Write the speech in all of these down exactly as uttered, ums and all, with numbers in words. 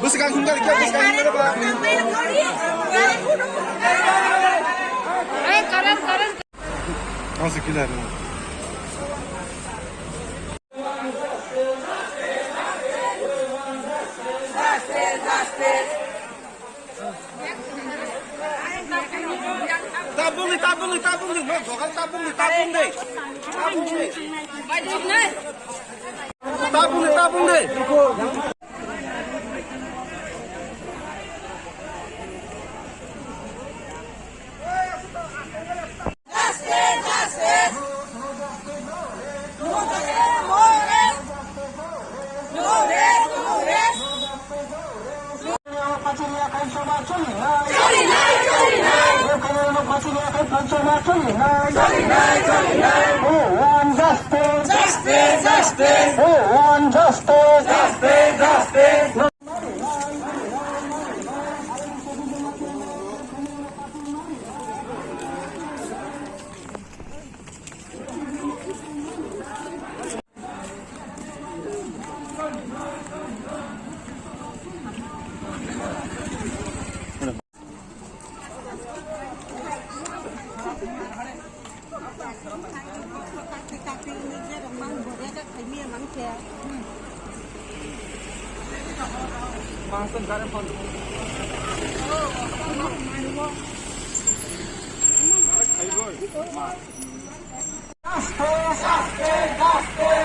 Bwskang himkha rikya, bwskang himkha ba. Ang se kila rw. Tabung ni, tabung ni, tabung ni, no, jogal tabung ni, tabung ni. Tabung ni. Tabung ni, tabung ni. Justice, justice. We want justice. Justice, justice.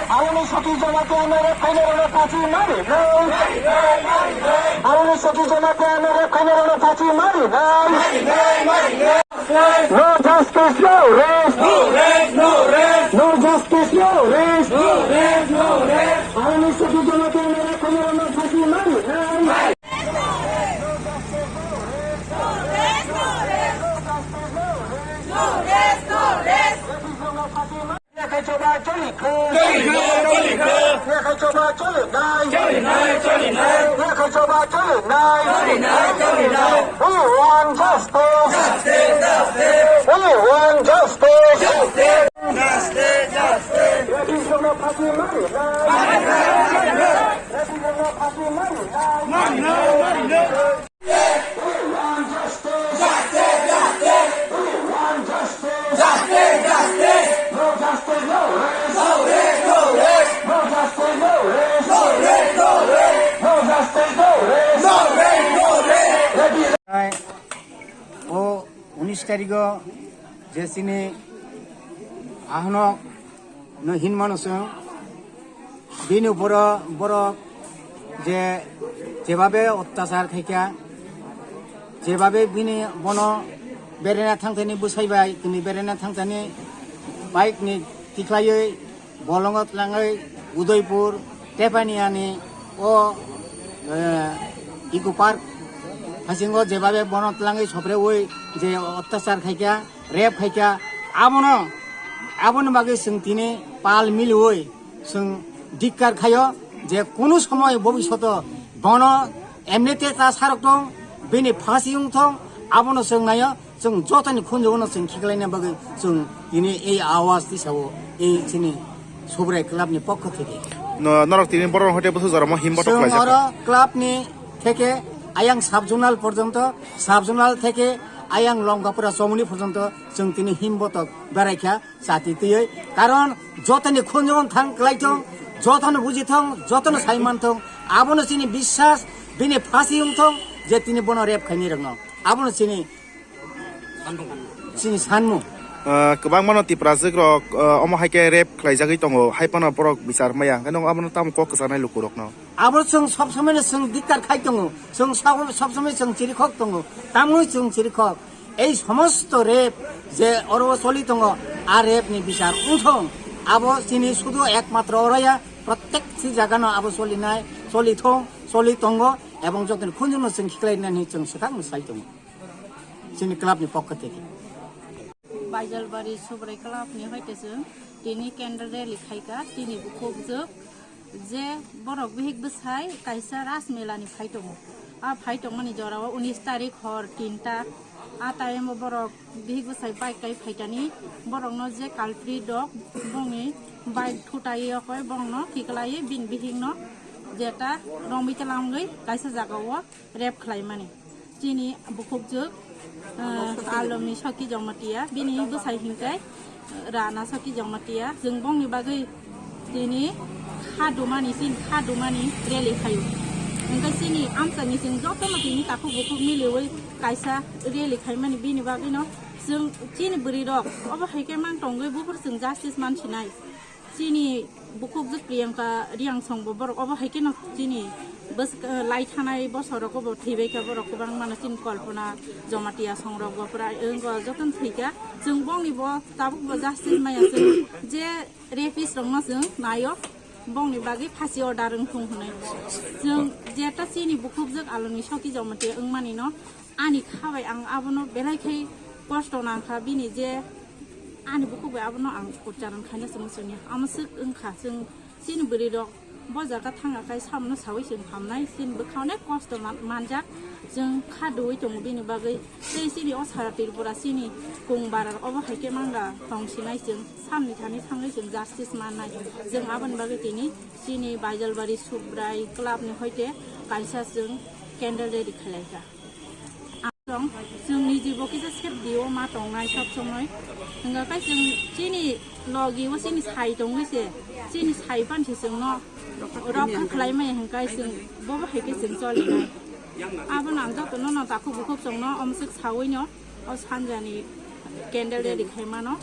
Aroni soti joma te amere phainero phachi mari nai. Aroni soti joma te amere phainero phachi mari nai. No justice, no rest. No rest, no rest. No justice, no rest. No rest, no rest. Aroni soti joma te amere phainero phachi mari nai. We want justice. We want justice. O unis tarigo je chini ahonok no hinmano chwng. Bini uporo borok je jebabe ottachar khaikha, jebabe bini bono berena thangthani bwsai bai tini berena thangthani bike ni tikhlaiwi bolongo tlangwi Udaipur Tepaniani o, eh, Eco Park hasingo jebabe bono tlangwi sopreui je ottachar khaikha, rape khaikha, abono, aboni bagwi chwng tini pal miliui chwng dikkar khaio je kunu somoy bobishoto bono emnite ta sarok tong, bini phasi wng thong, abono chwng naio, chwng jotoni khunjugo no chwng khiklaina bagwi chwng tini ei awaz tisao ei chini Subrai club ni pokho theke. No, norok tini borok hoite bwswk joramo himbotok chwng khlaijak oro kha. Club ni theke ayang sub zonal porjonto, sub zonal theke ayang Longkapura chomoni porjonto chwng tini himbotok beraikha chati twiwi. Karon jotoni khunjugon thang kwlaithong, jotono bujithong, jotono saimanthong, abono chini biswas, bini phasi wngthong je tini bono rape khainai rokno. Abono chini, chini sanmung. Ah, kwbangmano Tiprajwk rok, ah, omo hai khe rape khlaijagwi tongo, hai phano borok bichar maya, hwnkhe nwng abono tamo kok kwchanai lukurokno? Abo chwng sob somoi no chwng dikkar khai tongo, chwng sob, sob somoi chwng chirikhok tongo, tamwi chwng chirikhok. Ei somosto rape je oro choli tongo, a rape ni bichar wngthong. Abo chini sudu ekmatro oro ya, protek si jaga no abo choli nai, choli thong, choli tongo, ebong jotoni khunju no chwng khiklai nani chwng swkang sai tongo. Chini club ni pokho theke. Baijalbari Subrai club ni hoite chwng tini candle rally khaika, tini bukhukjwk je borok bihik bwsai kaisa Rajmela ni phai tongo. A phai tongmani jorao unis tarik hor tinta A time o borok bihik bwsai bike kai phaitani, borokno je culprit rok bongni bike thutai okoi bongno khiklai bini bihikno jeta romwi twlangwi kaisa jagao rape khlaimani. Chini bukhukjwk, eh, Alomni Soki Jamatia, bini bwsai hinkhe Rana Soki Jamatia, chwng bongni bagwi tini kha dumani, chini kha dumani rally khaio. Hwnkhe chini amchaini chwng jotono tini takhuk bukhuk miliwi kaisa rally khaimani, bini bagwino chwng chini bwrwirok obo hai khe mang tongwi buphuru chwng justice mansinai. Chini bukhukjwk Priyanka Riangsong bo borok obo hai kheno chini bwsk-, lai thanai bosorok obo thwibai kha borok kwbangma no chini Kalpana Jamatia songrok bo pura wngkha jotono thwikha. Chwng bongni bo tabuk bo justice maya chwng je rapist rokno chwng naio bongni bagwi phasi order wngthung hwnwi. Chwng jeta chini bukhukjwk Alomni Soki Jamatia wngmani no ani kha bai ang abono belai khai kosto nangkha, bini je ani bukhuk bai abono ang uchcharon khaina chwng chwngya. Amo swk wngkha chwng chini bwrwirok bo jaga thangya khai samono sawi chwng hamnai, chini bwkha onek kosto man-, manjak, chwng kha duwi tongo bini bagwi. Tei chini o sara Tripura chini kung bara obo hai khe mangla tong sinai chwng samni thani thangwi chwng justice mannai. Chwng aboni bagwi tini chini Baijalbari Subrai Club ni hoite kaisa chwng candle rally khlai kha. Ang chwng ni jibo kisa sep dio ma tongnai sob somoi. Hwnga kai chwng chini logi o chini sai tongwi se, chini sai pan se chwng no rokha khlai mai hwnkai chwng bobo hai khe chwng choli nai. Abo nang joto no no takhuk bukhuk chwng no omswk sawi no o sanjani candle rally khai mano.